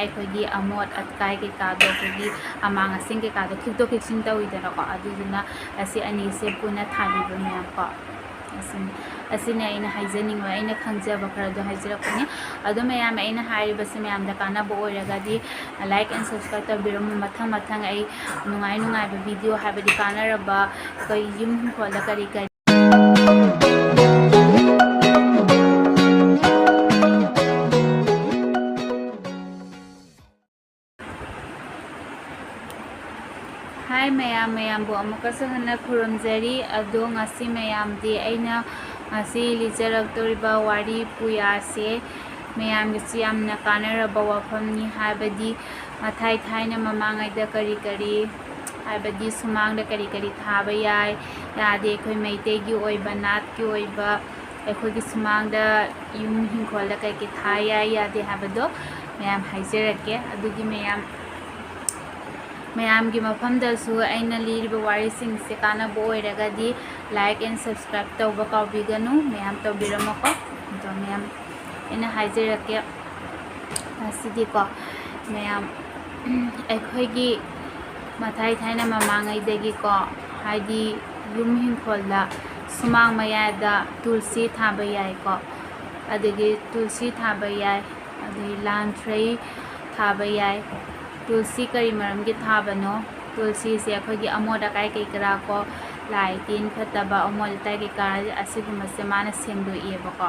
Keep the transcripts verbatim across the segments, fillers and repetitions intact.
ꯑꯩꯈꯣꯏꯒꯤ ꯑꯃꯣꯠ ꯑꯀꯥꯏ ꯀꯩꯀꯥꯗꯣ, ꯑꯩꯈꯣꯏꯒꯤ ꯑꯃꯥꯡ ꯑꯁꯦꯡ ꯀꯩꯀꯥꯗꯣ ꯈꯤꯛꯇꯣꯛ ꯈꯤꯛꯆꯤꯟ ꯇꯧꯋꯤꯗꯅꯀꯣ꯫ ꯑꯗꯨꯗꯨꯅ ꯑꯁꯤ ꯑꯅꯤꯁꯦ ꯄꯨꯟꯅ ꯊꯥꯕꯤꯕ ꯃꯌꯥꯝ ꯀꯣ꯫ ꯑꯁꯤꯅꯤ, ꯑꯁꯤꯅꯤ ꯑꯩꯅ ꯍꯥꯏꯖꯅꯤꯡꯕ, ꯑꯩꯅ ꯈꯪꯖꯕ ꯈꯔꯗꯣ ꯍꯥꯏꯖꯔꯛꯄꯅꯤ꯫ ꯑꯗꯣ ꯃꯌꯥꯝ, ꯑꯩꯅ ꯍꯥꯏꯔꯤꯕꯁꯦ ꯃꯌꯥꯝꯗ ꯀꯥꯟꯅꯕ ꯑꯣꯏꯔꯒꯗꯤ like and subscribe ꯇꯧꯕꯤꯔꯝꯃꯨ꯫ ꯃꯊꯪ ꯃꯊꯪ ꯑꯩ ꯅꯨꯡꯉꯥꯏ ꯅꯨꯡꯉꯥꯏꯕ video, ꯍꯥꯏꯕꯗꯤ ꯀꯥꯟꯅꯔꯕ, ꯑꯩꯈꯣꯏ ꯌꯨꯝ ꯏꯪꯈꯣꯜꯗ ꯀꯔꯤ ꯀꯔꯤ ꯍꯥꯏ ꯃꯌꯥꯝ, ꯃꯌꯥꯝꯕꯨ ꯑꯃꯨꯛꯀꯁꯨ ꯍꯟꯅ ꯈꯨꯔꯨꯝꯖꯔꯤ꯫ ꯑꯗꯣ ꯉꯁꯤ ꯃꯌꯥꯝꯗꯤ ꯑꯩꯅ ꯉꯁꯤ ꯂꯤꯖꯔꯛꯇꯧꯔꯤꯕ ꯋꯥꯔꯤ ꯄꯨꯌꯥꯁꯦ ꯃꯌꯥꯝꯒꯤꯁꯨ ꯌꯥꯝꯅ ꯀꯥꯟꯅꯔꯕ ꯋꯥꯐꯝꯅꯤ꯫ ꯍꯥꯏꯕꯗꯤ ꯃꯊꯥꯏ ꯊꯥꯏꯅ ꯃꯃꯥꯡꯉꯩꯗ ꯀꯔꯤ ꯀꯔꯤ, ꯍꯥꯏꯕꯗꯤ ꯁꯨꯃꯥꯡꯗ ꯀꯔꯤ ꯀꯔꯤ ꯊꯥꯕ ꯌꯥꯏ, ꯌꯥꯗꯦ, ꯑꯩꯈꯣꯏ ꯃꯩꯇꯩꯒꯤ ꯑꯣꯏꯕ, ꯅꯥꯠꯀꯤ ꯑꯣꯏꯕ, ꯑꯩꯈꯣꯏꯒꯤ ꯁꯨꯃꯥꯡꯗ ꯌꯨꯝ ꯏꯪꯈꯣꯜꯗ ꯀꯩꯀꯩ ꯊꯥ ꯌꯥꯏ ꯌꯥꯗꯦ ꯍꯥꯏꯕꯗꯣ ꯃꯌꯥꯝ ꯍꯥꯏꯖꯔꯛꯀꯦ꯫ ꯑꯗꯨꯒꯤ ꯃꯌꯥꯝ, ꯃꯌꯥꯝꯒꯤ ꯃꯐꯝꯗꯁꯨ ꯑꯩꯅ ꯂꯤꯔꯤꯕ ꯋꯥꯔꯤꯁꯤꯡꯁꯦ ꯀꯥꯟꯅꯕ ꯑꯣꯏꯔꯒꯗꯤ like and subscribe ꯇꯧꯕ ꯀꯥꯎꯕꯤꯒꯅꯨ꯫ ꯃꯌꯥꯝ ꯇꯧꯕꯤꯔꯝꯃꯣꯀꯣ꯫ ꯑꯗꯣ ꯃꯌꯥꯝ, ꯑꯩꯅ ꯍꯥꯏꯖꯔꯛꯀꯦ ꯉꯁꯤꯗꯤꯀꯣ ꯃꯌꯥꯝ, ꯑꯩꯈꯣꯏꯒꯤ ꯃꯊꯥꯏ ꯊꯥꯏꯅ ꯃꯃꯥꯡꯉꯩꯗꯒꯤꯀꯣ, ꯍꯥꯏꯗꯤ ꯌꯨꯝ ꯏꯪꯈꯣꯜꯗ ꯁꯨꯃꯥꯡ ꯃꯌꯥꯗ ꯇꯨꯜꯁꯤ ꯊꯥꯕ ꯌꯥꯏꯀꯣ, ꯑꯗꯒꯤ ꯇꯨꯜꯁꯤ ꯊꯥꯕ ꯌꯥꯏ, ꯑꯗꯒꯤ ꯂꯥꯟꯊ꯭ꯔꯩ ꯊꯥꯕ ꯌꯥꯏ꯫ ꯇꯨꯜꯁꯤ ꯀꯔꯤ ꯃꯔꯝꯒꯤ ꯊꯥꯕꯅꯣ? ꯇꯨꯜꯁꯤꯁꯦ ꯑꯩꯈꯣꯏꯒꯤ ꯑꯃꯣꯠ ꯑꯀꯥꯏ ꯀꯩ ꯀꯔꯥ ꯀꯣ, ꯂꯥꯏ ꯇꯤꯟ ꯐꯠꯇꯕ ꯑꯃꯣꯠ ꯑꯀꯥꯏ ꯀꯩ ꯀꯔꯥ ꯑꯁꯤꯒꯨꯝꯕꯁꯦ ꯃꯥꯅ ꯁꯦꯡꯗꯣꯛꯑꯦꯕꯀꯣ꯫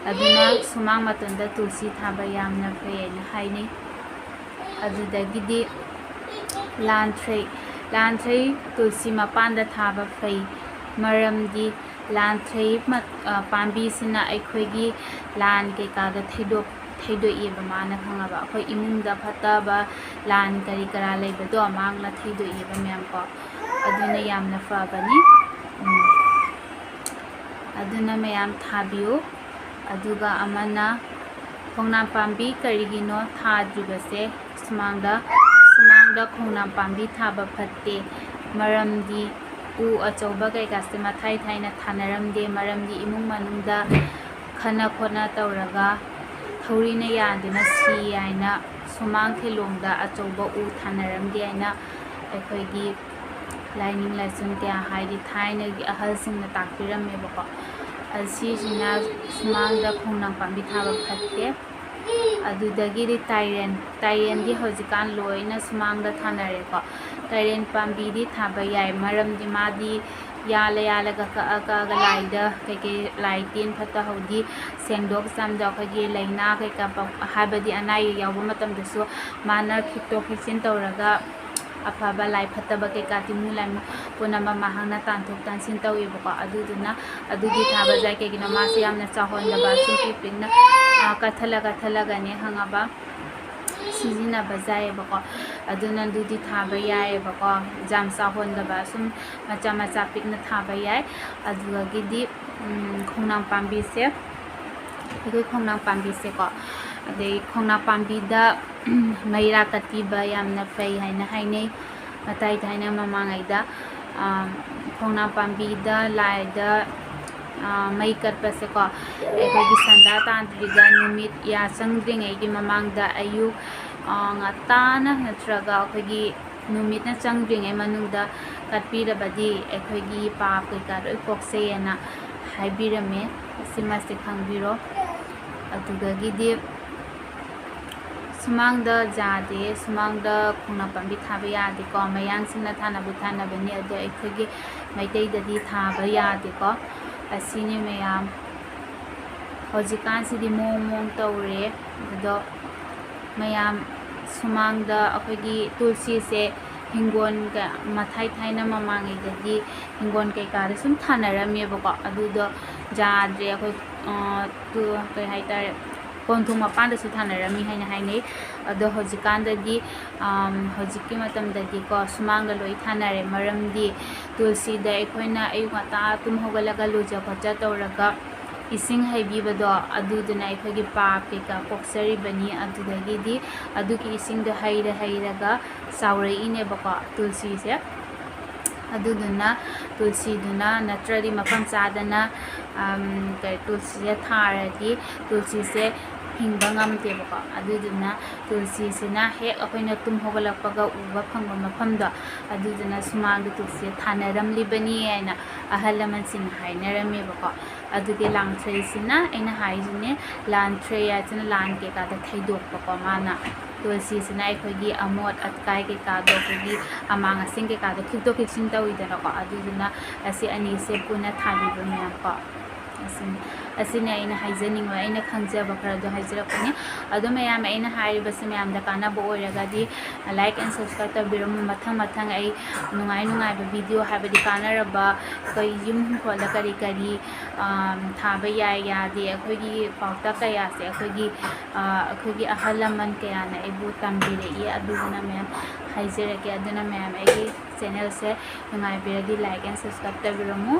ꯑꯗꯨꯅ ꯁꯨꯃꯥꯡ ꯃꯇꯣꯟꯗ ꯇꯨꯜꯁꯤ ꯊꯥꯕ ꯌꯥꯝꯅ ꯐꯩ ꯍꯥꯏꯅ ꯍꯥꯏꯅꯩ꯫ ꯑꯗꯨꯗꯒꯤꯗꯤ ꯂꯥꯟꯊ꯭ꯔꯩ, ꯂꯥꯟꯊ꯭ꯔꯩ ꯇꯨꯜꯁꯤ ꯃꯄꯥꯟꯗ ꯊꯥꯕ ꯐꯩ꯫ ꯃꯔꯝꯗꯤ ꯂꯥꯟꯊ꯭ꯔꯩ ꯃ-, ꯑ, ꯄꯥꯝꯕꯤꯁꯤꯅ ꯑꯩꯈꯣꯏꯒꯤ ꯂꯥꯟ ꯀꯩꯀꯥꯗ ꯊꯩꯗꯣꯛ-, ꯊꯩꯗꯣꯛꯑꯦꯕ ꯃꯥꯅ, ꯈꯪꯉꯕ? ꯑꯩꯈꯣꯏ ꯏꯃꯨꯡꯗ ꯐꯠꯇꯕ ꯂꯥꯟ ꯀꯔꯤ ꯀꯔꯥ ꯂꯩꯕꯗꯣ ꯃꯥꯅ ꯊꯩꯗꯣꯛꯑꯦꯕ ꯃꯌꯥꯝ ꯀꯣ꯫ ꯑꯗꯨꯅ ꯌꯥꯝꯅ ꯐꯕꯅꯤ꯫ ꯎꯝ꯫ ꯑꯗꯨꯅ ꯃꯌꯥꯝ ꯊꯥꯕꯤꯌꯨ꯫ ꯑꯗꯨꯒ ꯑꯃꯅ ꯈꯣꯡꯅꯥꯡ ꯄꯥꯝꯕꯤ ꯀꯔꯤꯒꯤꯅꯣ ꯊꯥꯗ꯭ꯔꯤꯕꯁꯦ? ꯁꯨꯃꯥꯡꯗ, ꯁꯨꯃꯥꯡꯗ ꯈꯣꯡꯅꯥꯡ ꯄꯥꯝꯕꯤ ꯊꯥꯕ ꯐꯠꯇꯦ꯫ ꯃꯔꯝꯗꯤ ꯎ ꯑꯆꯧꯕ ꯀꯩꯀꯥꯁꯦ ꯃꯊꯥꯏ ꯊꯥꯏꯅ ꯊꯥꯅꯔꯝꯗꯦ꯫ ꯃꯔꯝꯗꯤ ꯏꯃꯨꯡ ꯃꯅꯨꯡꯗ ꯈꯠꯅ ꯈꯣꯠꯅ ꯇꯧꯔꯒ ꯊꯧꯔꯤꯅ ꯌꯥꯟꯗꯨꯅ ꯁꯤ ꯍꯥꯏꯅ ꯁꯨꯃꯥꯡ ꯊꯦꯂꯣꯡꯗ ꯑꯆꯧꯕ ꯎ ꯊꯥꯅꯔꯝꯗꯦ ꯍꯥꯏꯅ ꯑꯩꯈꯣꯏꯒꯤ ꯂꯥꯏꯅꯤꯡ ꯂꯥꯏꯁꯣꯟ ꯀꯌꯥ, ꯍꯥꯏꯗꯤ ꯊꯥꯏꯅꯒꯤ ꯑꯍꯜꯁꯤꯡꯅ ꯇꯥꯛꯄꯤꯔꯝꯃꯦꯕꯀꯣ꯫ ꯑꯁꯤꯁꯤꯅ ꯁꯨꯃꯥꯡꯗ ꯈꯣꯡꯅꯥꯡ ꯄꯥꯝꯕꯤ ꯊꯥꯕ ꯐꯠꯇꯦ꯫ ꯑꯗꯨꯗꯒꯤꯗꯤ ꯇꯥꯏꯔꯦꯟ, ꯇꯥꯏꯔꯦꯟꯗꯤ ꯍꯧꯖꯤꯛꯀꯥꯟ ꯂꯣꯏꯅ ꯁꯨꯃꯥꯡꯗ ꯊꯥꯅꯔꯦꯀꯣ꯫ ꯇꯥꯏꯔꯦꯟ ꯄꯥꯝꯕꯤꯗꯤ ꯊꯥꯕ ꯌꯥꯏ, ꯃꯔꯝꯗꯤ ꯃꯥꯗꯤ ꯌꯥꯜꯂ ꯌꯥꯜꯂꯒ ꯀꯛꯑ ꯀꯛꯑꯒ ꯂꯥꯏꯗ ꯀꯩꯀꯩ ꯂꯥꯏ ꯇꯤꯟ ꯐꯠꯇ ꯍꯥꯎꯗꯤ ꯁꯦꯡꯗꯣꯛ ꯆꯥꯝꯗꯣꯛ, ꯑꯩꯈꯣꯏꯒꯤ ꯂꯥꯏꯅꯥ ꯀꯩꯀꯥ ꯄꯛ-, ꯍꯥꯏꯕꯗꯤ ꯑꯅꯥ ꯑꯌꯦꯛ ꯌꯥꯎꯕ ꯃꯇꯝꯗꯁꯨ ꯃꯥꯅ ꯈꯤꯛꯇꯣꯛ ꯈꯤꯛꯆꯤꯟ ꯇꯧꯔꯒ ꯑꯐꯕ ꯂꯥꯏ ꯐꯠꯇꯕ ꯀꯩꯀꯥ ꯇꯤꯟꯃꯨ ꯂꯥꯏꯃꯨ ꯄꯨꯝꯅꯃꯛ ꯃꯍꯥꯛꯅ ꯇꯥꯟꯊꯣꯛ ꯇꯥꯟꯁꯤꯟ ꯇꯧꯋꯦꯕꯀꯣ꯫ ꯑꯗꯨꯗꯨꯅ ꯑꯗꯨꯗꯤ ꯊꯥꯕ ꯌꯥꯏ꯫ ꯀꯩꯒꯤꯅꯣ? ꯃꯥꯁꯦ ꯌꯥꯝꯅ ꯆꯥꯎꯍꯟꯗꯕ, ꯁꯨꯝ ꯄꯤꯛ ꯄꯤꯛꯅ, ꯑ, ꯀꯠꯊꯠꯂ ꯀꯠꯊꯠꯂꯒꯅꯦ ꯈꯪꯉꯕ ꯁꯤꯖꯤꯟꯅꯕ ꯌꯥꯏꯌꯦꯕꯀꯣ꯫ ꯑꯗꯨꯅ ꯑꯗꯨꯗꯤ ꯊꯥꯕ ꯌꯥꯏꯌꯦꯕꯀꯣ꯫ ꯌꯥꯝ ꯆꯥꯎꯍꯟꯗꯕ, ꯁꯨꯝ ꯃꯆꯥ ꯃꯆꯥ ꯄꯤꯛꯅ ꯊꯥꯕ ꯌꯥꯏ꯫ ꯑꯗꯨꯗꯒꯤꯗꯤ, ꯎꯝ, ꯈꯣꯡꯅꯥꯡ ꯄꯥꯝꯕꯤꯁꯦ, ꯑꯩꯈꯣꯏ ꯈꯣꯡꯅꯥꯡ ꯄꯥꯝꯕꯤꯁꯦꯀꯣ, ꯑꯗꯩ ꯈꯣꯡꯅꯥꯡ ꯄꯥꯝꯕꯤꯗ ꯃꯩꯔꯥ ꯀꯠꯄꯤꯕ ꯌꯥꯝꯅ ꯐꯩ ꯍꯥꯏꯅ ꯍꯥꯏꯅꯩ꯫ ꯃꯇꯥꯏ ꯊꯥꯏꯅ ꯃꯃꯥꯡꯉꯩꯗ, ꯑꯥ, ꯈꯣꯡꯅꯥꯡ ꯄꯥꯝꯕꯤꯗ ꯂꯥꯏꯗ, ꯑꯥ, ꯃꯩ ꯀꯠꯄꯁꯦꯀꯣ, ꯑꯩꯈꯣꯏꯒꯤ ꯁꯟꯗꯥ ꯇꯥꯟꯗ꯭ꯔꯤꯉꯩ, ꯅꯨꯃꯤꯠ ꯌꯥꯆꯪꯗ꯭ꯔꯤꯉꯩꯒꯤ ꯃꯃꯥꯡꯗ, ꯑꯌꯨꯛ, ꯑꯥ, ꯉꯟꯇꯥꯅ ꯅꯠꯇ꯭ꯔꯒ ꯑꯩꯈꯣꯏꯒꯤ ꯅꯨꯃꯤꯠꯅ ꯆꯪꯗ꯭ꯔꯤꯉꯩ ꯃꯅꯨꯡꯗ ꯀꯠꯄꯤꯔꯕꯗꯤ ꯑꯩꯈꯣꯏꯒꯤ ꯄꯥꯞ ꯀꯩꯀꯥ ꯂꯣꯏ ꯀꯣꯛꯆꯩꯌꯦꯅ ꯍꯥꯏꯕꯤꯔꯝꯃꯦ꯫ ꯁꯤꯃꯁꯦ ꯈꯪꯕꯤꯔꯣ꯫ ꯑꯗꯨꯗꯒꯤꯗꯤ ꯁꯨꯃꯥꯡꯗ ꯌꯥꯗꯦ, ꯁꯨꯃꯥꯡꯗ ꯈꯣꯡꯅꯥꯡ ꯄꯥꯝꯕꯤ ꯊꯥꯕ ꯌꯥꯗꯦꯀꯣ꯫ ꯃꯌꯥꯡꯁꯤꯡꯅ ꯊꯥꯅꯕ ꯊꯥꯅꯕꯅꯤ, ꯑꯗꯣ ꯑꯩꯈꯣꯏꯒꯤ ꯃꯩꯇꯩꯗꯗꯤ ꯊꯥꯕ ꯌꯥꯗꯦꯀꯣ꯫ ꯑꯁꯤꯅꯤ ꯃꯌꯥꯝ꯫ ꯍꯧꯖꯤꯛꯀꯥꯟꯁꯤꯗꯤ ꯃꯑꯣꯡ ꯃꯑꯣꯡ ꯇꯧꯔꯦ꯫ ꯑꯗꯣ ꯃꯌꯥꯝ, ꯁꯨꯃꯥꯡꯗ ꯑꯩꯈꯣꯏꯒꯤ ꯇꯨꯜꯁꯤꯁꯦ ꯍꯤꯡꯒꯣꯜꯒ ꯃꯊꯥꯏ ꯊꯥꯏꯅ ꯃꯃꯥꯡꯉꯩꯗꯗꯤ ꯍꯤꯡꯒꯣꯜ ꯀꯩꯀꯥꯗ ꯁꯨꯝ ꯊꯥꯅꯔꯝꯃꯦꯕꯀꯣ꯫ ꯑꯗꯨꯗꯣ ꯌꯥꯗ꯭ꯔꯦ꯫ ꯑꯩꯈꯣꯏ, ꯑ, ꯇꯨ-, ꯀꯩ ꯍꯥꯏꯇꯥꯔꯦ, ꯀꯣꯟꯊꯣꯡ ꯃꯄꯥꯟꯗꯁꯨ ꯊꯥꯅꯔꯝꯃꯤ ꯍꯥꯏꯅ ꯍꯥꯏꯅꯩ꯫ ꯑꯗꯣ ꯍꯧꯖꯤꯛꯀꯥꯟꯗꯗꯤ, ꯑꯝ, ꯍꯧꯖꯤꯛꯀꯤ ꯃꯇꯝꯗꯗꯤꯀꯣ ꯁꯨꯃꯥꯡꯗ ꯂꯣꯏ ꯊꯥꯅꯔꯦ꯫ ꯃꯔꯝꯗꯤ ꯇꯨꯜꯁꯤꯗ ꯑꯩꯈꯣꯏꯅ ꯑꯌꯨꯛ ꯉꯟꯇꯥ ꯇꯨꯝ ꯍꯧꯒꯠꯂꯒ ꯂꯨꯖ ꯈꯣꯠꯆ ꯇꯧꯔꯒ ꯏꯁꯤꯡ ꯍꯩꯕꯤꯕꯗꯣ, ꯑꯗꯨꯗꯨꯅ ꯑꯩꯈꯣꯏꯒꯤ ꯄꯥꯞ ꯀꯩꯀꯥ ꯀꯣꯛꯆꯔꯤꯕꯅꯤ꯫ ꯑꯗꯨꯗꯒꯤꯗꯤ ꯑꯗꯨꯒꯤ ꯏꯁꯤꯡꯗꯣ ꯍꯩꯔ ꯍꯩꯔꯒ ꯆꯥꯎꯔꯛꯏꯅꯦꯕꯀꯣ ꯇꯨꯜꯁꯤꯁꯦ꯫ ꯑꯗꯨꯗꯨꯅ ꯇꯨꯜꯁꯤꯗꯨꯅ ꯅꯠꯇ꯭ꯔꯗꯤ ꯃꯐꯝ ꯆꯥꯗꯅ, ꯑꯝ, ꯀꯩ, ꯇꯨꯜꯁꯤꯁꯦ ꯊꯥꯔꯗꯤ ꯇꯨꯜꯁꯤꯁꯦ ꯍꯤꯡꯕ ꯉꯝꯗꯦꯕꯀꯣ꯫ ꯑꯗꯨꯗꯨꯅ ꯇꯨꯜꯁꯤꯁꯤꯅ ꯍꯦꯛ ꯑꯩꯈꯣꯏꯅ ꯇꯨꯝ ꯍꯧꯒꯠꯂꯛꯄꯒ ꯎꯕ ꯐꯪꯕ ꯃꯐꯝꯗꯣ, ꯑꯗꯨꯗꯨꯅ ꯁꯨꯃꯥꯡꯗ ꯇꯨꯜꯁꯤ ꯊꯥꯅꯔꯝꯂꯤꯕꯅꯤ ꯍꯥꯏꯅ ꯑꯍꯜ ꯂꯃꯟꯁꯤꯡꯅ ꯍꯥꯏꯅꯔꯝꯃꯦꯕꯀꯣ꯫ ꯑꯗꯨꯒꯤ ꯂꯥꯟꯊ꯭ꯔꯩꯁꯤꯅ ꯑꯩꯅ ꯍꯥꯏꯁꯤꯅꯦ, ꯂꯥꯟꯊ꯭ꯔꯩ ꯍꯥꯏꯁꯤꯅ ꯂꯥꯟ ꯀꯩꯀꯥꯗ ꯊꯩꯗꯣꯛꯄꯀꯣ꯫ ꯃꯥꯅ ꯇꯨꯜꯁꯤꯁꯤꯅ ꯑꯩꯈꯣꯏꯒꯤ ꯑꯃꯣꯠ ꯑꯀꯥꯏ ꯀꯩꯀꯥꯗꯣ, ꯑꯩꯈꯣꯏꯒꯤ ꯑꯃꯥꯡ ꯑꯁꯦꯡ ꯀꯩꯀꯥꯗꯣ ꯈꯤꯛꯇꯣꯛ ꯈꯤꯛꯆꯤꯟ ꯇꯧꯋꯤꯗꯅꯀꯣ꯫ ꯑꯗꯨꯗꯨꯅ ꯑꯁꯤ ꯑꯅꯤꯁꯦ ꯄꯨꯟꯅ ꯊꯥꯕꯤꯕ ꯃꯌꯥꯝ ꯀꯣ꯫ ꯑꯁꯤꯅꯤ, ꯑꯁꯤꯅꯤ ꯑꯩꯅ ꯍꯥꯏꯖꯅꯤꯡꯕ, ꯑꯩꯅ ꯈꯪꯖꯕ ꯈꯔꯗꯣ ꯍꯥꯏꯖꯔꯛꯄꯅꯤ꯫ ꯑꯗꯣ ꯃꯌꯥꯝ, ꯑꯩꯅ ꯍꯥꯏꯔꯤꯕꯁꯤ ꯃꯌꯥꯝꯗ ꯀꯥꯟꯅꯕ ꯑꯣꯏꯔꯒꯗꯤ like and subscribe ꯇꯧꯕꯤꯔꯝꯃꯨ꯫ ꯃꯊꯪ ꯃꯊꯪ ꯑꯩ ꯅꯨꯡꯉꯥꯏ ꯅꯨꯡꯉꯥꯏꯕ video, ꯍꯥꯏꯕꯗꯤ ꯀꯥꯟꯅꯔꯕ ꯑꯩꯈꯣꯏ ꯌꯨꯝ ꯏꯪꯈꯣꯜꯗ ꯀꯔꯤ ꯀꯔꯤ, ꯑꯥ, ꯊꯥꯕ ꯌꯥꯏ ꯌꯥꯗꯦ, ꯑꯩꯈꯣꯏꯒꯤ ꯄꯥꯎꯇꯥꯛ ꯀꯌꯥꯁꯦ ꯑꯩꯈꯣꯏꯒꯤ, ꯑꯥ, ꯑꯩꯈꯣꯏꯒꯤ ꯑꯍꯜ ꯂꯃꯟ ꯀꯌꯥꯅ ꯑꯩꯕꯨ ꯇꯝꯕꯤꯔꯛꯏ꯫ ꯑꯗꯨꯗꯨꯅ ꯃꯌꯥꯝ ꯍꯥꯏꯖꯔꯛꯀꯦ꯫ ꯑꯗꯨꯅ ꯃꯌꯥꯝ ꯑꯩꯒꯤ channelꯁꯦ ꯅꯨꯡꯉꯥꯏꯕꯤꯔꯗꯤ like and subscribe ꯇꯧꯕꯤꯔꯝꯃꯨ꯫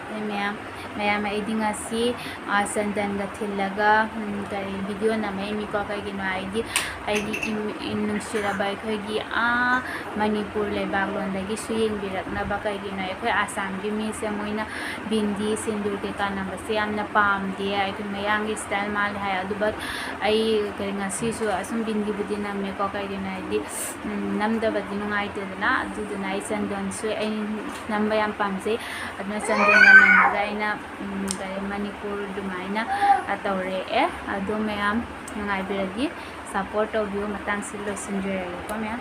ꯑꯗꯩ ꯃꯌꯥꯝ, ꯃꯌꯥꯝ ꯑꯩꯗꯤ ꯉꯁꯤ, ꯑꯥ, ꯆꯟꯗꯟꯒ ꯊꯤꯜꯂꯒ, ꯎꯝ, ꯀꯔꯤ video ꯅꯝꯃꯛꯏꯅꯤꯀꯣ꯫ ꯀꯩꯒꯤꯅꯣ ꯍꯥꯏꯗꯤ ꯑꯩꯒꯤ ꯏꯝ-, ꯏꯝ-, ꯅꯨꯡꯁꯤꯔꯕ ꯑꯩꯈꯣꯏꯒꯤ, ꯑꯥ, ꯃꯅꯤꯄꯨꯔ ꯂꯩꯕꯥꯛꯂꯣꯝꯗꯒꯤꯁꯨ ꯌꯦꯡꯕꯤꯔꯛꯅꯕ꯫ ꯀꯩꯒꯤꯅꯣ, ꯑꯩꯈꯣꯏ ꯑꯁꯥꯝꯒꯤ ꯃꯤꯁꯦ ꯃꯣꯏꯅ ꯕꯤꯟꯗꯤ, ꯁꯤꯟꯗꯨꯔ ꯀꯩꯀꯥ ꯅꯝꯕꯁꯦ ꯌꯥꯝꯅ ꯄꯥꯝꯗꯦ, ꯑꯩꯈꯣꯏ ꯃꯌꯥꯡꯒꯤ style ꯃꯥꯜꯂꯦ ꯍꯥꯏ꯫ ꯑꯗꯨ but ꯑꯩ ꯀꯔꯤ, ꯉꯁꯤꯁꯨ ꯑꯁꯨꯝ ꯕꯤꯟꯗꯤꯕꯨꯗꯤ ꯅꯝꯃꯦꯀꯣ꯫ ꯀꯩꯒꯤꯅꯣ ꯍꯥꯏꯗꯤ, ꯎꯝ, ꯅꯝꯗꯕꯗꯤ ꯅꯨꯡꯉꯥꯏꯇꯦꯗꯅ꯫ ꯑꯗꯨꯗꯨꯅ ꯑꯩ ꯆꯟꯗꯣꯟꯁꯨ ꯑꯩ ꯅꯝꯕ ꯌꯥꯝ ꯄꯥꯝꯖꯩ꯫ ꯑꯗꯨꯅ ꯆꯟꯗꯣꯟꯒ ꯅꯝꯃꯒ ꯑꯩꯅ, ꯎꯝ, ꯀꯔꯤ, ꯃꯅꯤꯄꯨꯔ ꯑꯗꯨꯃꯥꯏꯅ, ꯑ, ꯇꯧꯔꯛꯑꯦ꯫ ꯑꯗꯣ ꯃꯌꯥꯝ ꯅꯨꯡꯉꯥꯏꯕꯤꯔꯗꯤ support ꯇꯧꯕꯤꯌꯨ꯫ ꯃꯇꯥꯡꯁꯤ ꯂꯣꯏꯁꯤꯟꯖꯔꯒꯦꯀꯣ ꯃꯌꯥꯝ꯫